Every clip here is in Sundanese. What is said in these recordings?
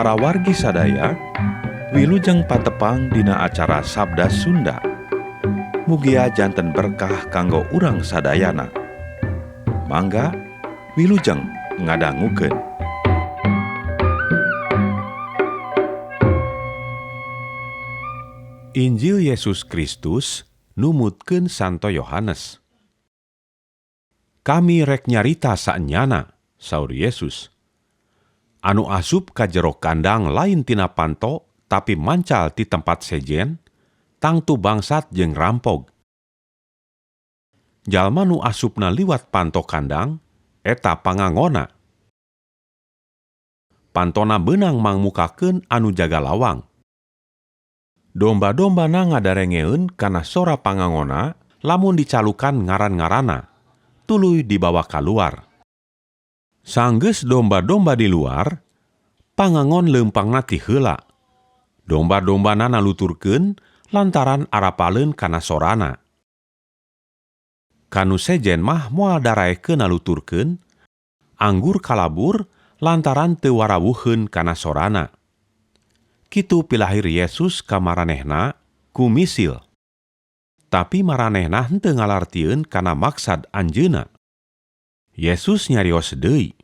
Parawargi sadaya, wilujeng patepang dina acara Sabda Sunda. Mugia janten berkah kanggo urang sadayana. Mangga wilujeng ngadangukeun. Injil Yesus Kristus numutkeun Santo Yohanes. Kami rek nyarita saenyana, saur Yesus. Anu asup ka jero kandang lain tina panto, tapi mancal ti tempat sejen, tangtu bangsat jeung rampog. Jalma nu asupna liwat panto kandang, eta pangangona. Pantona beunang mangmukakeun anu jaga lawang. Domba-dombana ngadarengeun kana sora pangangona lamun dicalukan ngaran-ngaranna, tuluy dibawa kaluar. Sanggeus domba-domba di luar, pangangon leumpangna ti heula. Domba-dombana naluturkeun lantaran arapaleun kana sorana. Kanu sejen mah moal daraekeun naluturkeun, anggur kalabur lantaran teu warawuheun kana sorana. Kitu pilahir Yesus ka maranehna ku misil. Tapi maranehna henteu ngalartieun kana maksad anjeunna. Yesus nyarios deui,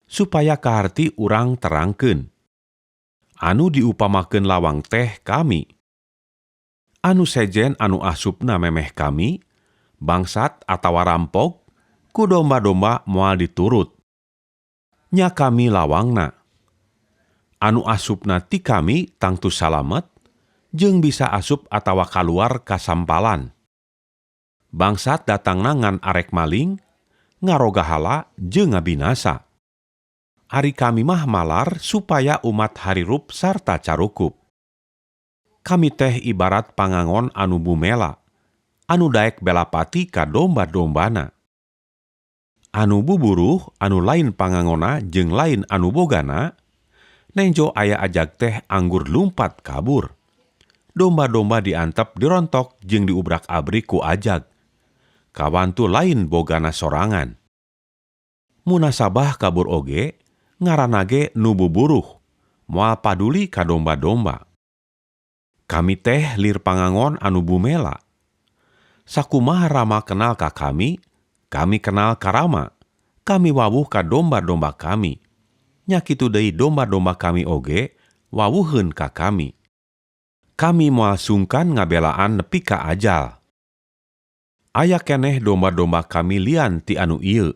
supaya kaharti urang terangkeun. Anu diupamakeun lawang teh kami. Anu sejen anu asupna memeh kami, bangsat atawa rampok, ku domba-domba moal diturut. Nya kami lawangna. Anu asupna ti kami tangtu salamet, jeung bisa asup atawa kaluar kasampalan. Bangsat datangna ngan arek maling, ngarogahala jeung ngabinasa. Ari kami mah malar supaya umat harirup sarta carukup. Kami teh ibarat pangangon anu bumela, anu daek belapati ka domba-dombana. Anu buburuh, anu lain pangangona jeung lain anu bogana, nenjo aya ajag teh anggur lumpat kabur. Domba-domba diantep dirontok jeung diubrak-abrik ku ajag. Kawantu lain bogana sorangan. Munasabah kabur oge, ngaranna ge nu buburuh, moal paduli ka domba-domba. Kami teh lir pangangon anu bumela. Sakumaha Rama kenal ka kami, kami kenal ka Rama, kami wawuh ka domba-domba kami. Nya kitu deui domba-domba kami oge wawuheun ka kami. Kami moal sungkan ngabelaan nepi ka ajal. Aya keneh domba-domba kami lian ti anu ieu,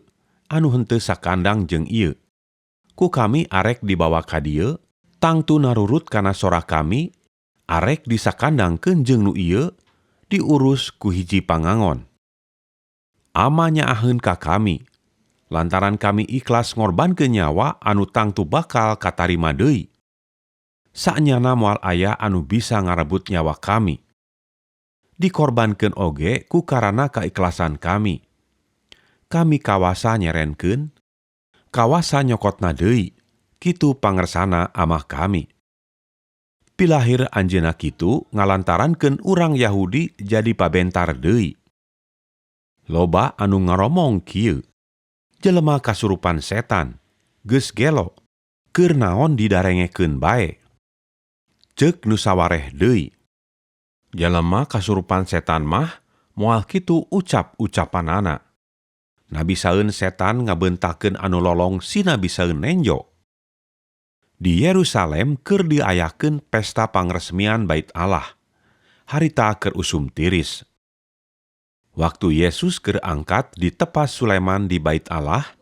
anu henteu sakandang jeung ieu. Ku kami arek dibawa ka dieu, tangtu narurut kana sora kami, arek disakandangkeun jeung nu ieu, diurus ku hiji pangangon. Ama nyaaheun ka kami, lantaran kami ikhlas ngorbankeun nyawa anu tangtu bakal katarima deui. Saenyana moal aya anu bisa ngarebut nyawa kami. Dikorbankeun oge ku karana kaikhlasan kami. Kami kawasa nyerenkeun, kawasa nyokotna deui, kitu pangersana amah kami. Pilahir anjeunna kitu ngalantarankeun urang Yahudi jadi pabentar deui. Loba anu ngaromong kieu, jelema kasurupan setan, geus gelo, keur naon didarengekeun bae. Ceuk nu sawareh deui, jelema kasurupan setan mah moal kitu ucap-ucapanana. Nabisaeun setan ngabentakeun anu lolong sina bisaeun nenjo. Di Yerusalem keur diayakeun pesta pangresmian Bait Allah, harita keur usum tiris. Waktu Yesus keur angkat di tepas Sulaiman di Bait Allah,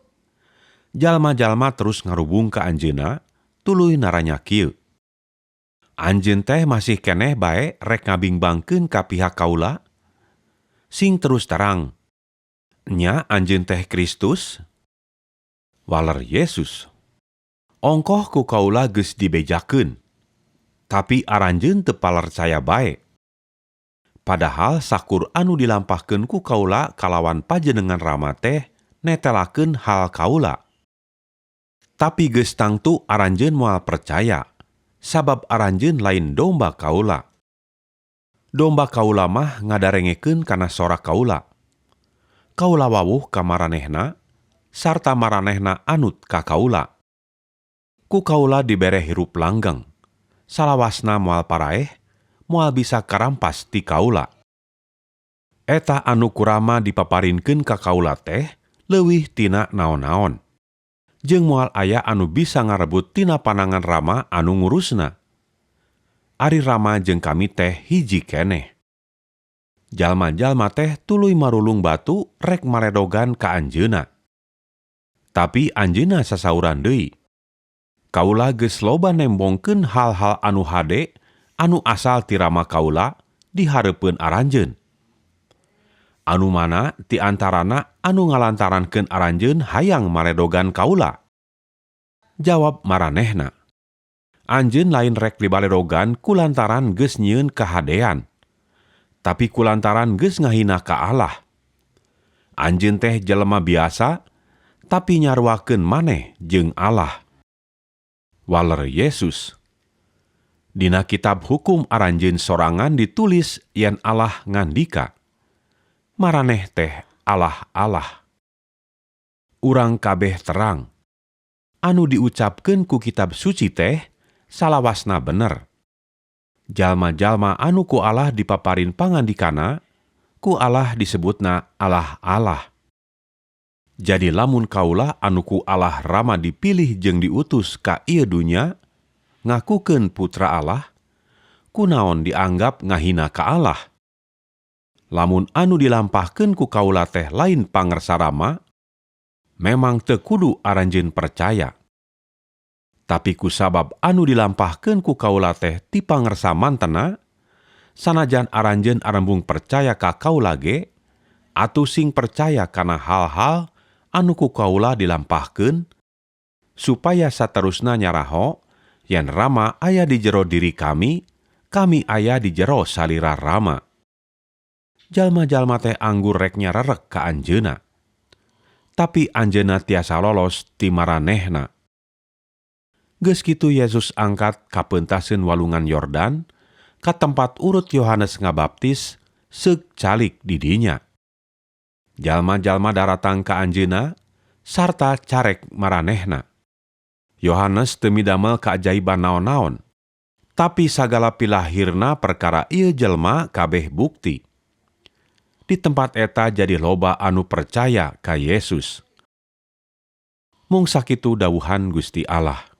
jalma-jalma terus ngarubung ka anjeunna, tuluy naranya kieu. Anjeun teh masih keneh bae rek ngabingbangkeun ka pihak kaula? Sing terus terang, nya anjeun teh Kristus? Waler Yesus, ongkoh ku kaula geus dibejakeun, tapi aranjeun teu palarcaya bae. Padahal sakur anu dilampahkeun ku kaula kalawan pajenengan Rama teh netelakeun hal kaula. Tapi geus tangtu aranjeun moal percaya, sabab aranjeun lain domba kaula. Domba kaula mah ngadarengekeun kana sora kaula. Kaula wawuh ka maranehna, sarta maranehna anut ka kaula. Ku kaula dibere hirup langgeng. Salawasna moal paraeh, moal bisa karampas ti kaula. Eta anu ku Rama dipaparinkeun ka kaula teh leuwih tina naon-naon. Jeung moal aya anu bisa ngarebut tina panangan Rama anu ngurusna. Ari Rama jeung kami teh hiji keneh. Jalma-jalma teh tuluy marulung batu rek maredogan ka anjeunna. Tapi anjeunna sasauran deui. Kaula geus loba nembongkeun hal-hal anu hade anu asal ti Rama kaula di hareupeun aranjeun. Anu mana ti antarana anu ngalantarankeun aranjeun hayang maredogan kaula? Jawab maranehna. Anjeun lain rek dibaledogan kulantaran geus nyieun kahadean, tapi kulantaran geus ngahina ka Allah. Anjeun teh jelema biasa, tapi nyaruakeun maneh jeung Allah. Waler Yesus. Dina kitab hukum aranjeun sorangan ditulis yen Allah ngandika, maraneh teh Allah-Allah. Urang kabeh terang. Anu diucapkeun ku kitab suci teh salawasna bener. Jalma-jalma anu ku Allah dipaparin pangandikana, ku Allah disebutna Allah-Allah. Jadi lamun kaula anu ku Allah Rama dipilih jeung diutus ka ieu dunya, ngakukeun putra Allah, kunaon dianggap ngahina ka Allah? Lamun anu dilampahkeun ku kaula teh lain pangersa Rama, memang teu kudu aranjeun percaya. Tapi kusabab anu dilampahkeun ku kaula teh ti pangersa mantena, sanajan aranjeun arembung percaya ka kaula ge, atuh sing percaya kana hal-hal anu ku kaula dilampahkeun, supaya saterusna nyaraho yen Rama aya di jero diri kami, kami aya di jero salira Rama. Jalma-jalma teh anggur rek nyarerek ka anjeunna. Tapi anjeunna tiasa lolos ti maranehna. Geus kitu Yesus angkat ka peuntaseun walungan Yordan, ka tempat urut Yohanes ngabaptis, seuk calik di dinya. Jalma-jalma daratang ka anjeunna sarta carek maranehna. Yohanes teu midamel kaajaiban naon-naon, tapi sagala pilahirna perkara ieu jelma kabeh bukti. Di tempat eta jadi loba anu percaya ka Yesus. Mung sakitu dawuhan Gusti Allah.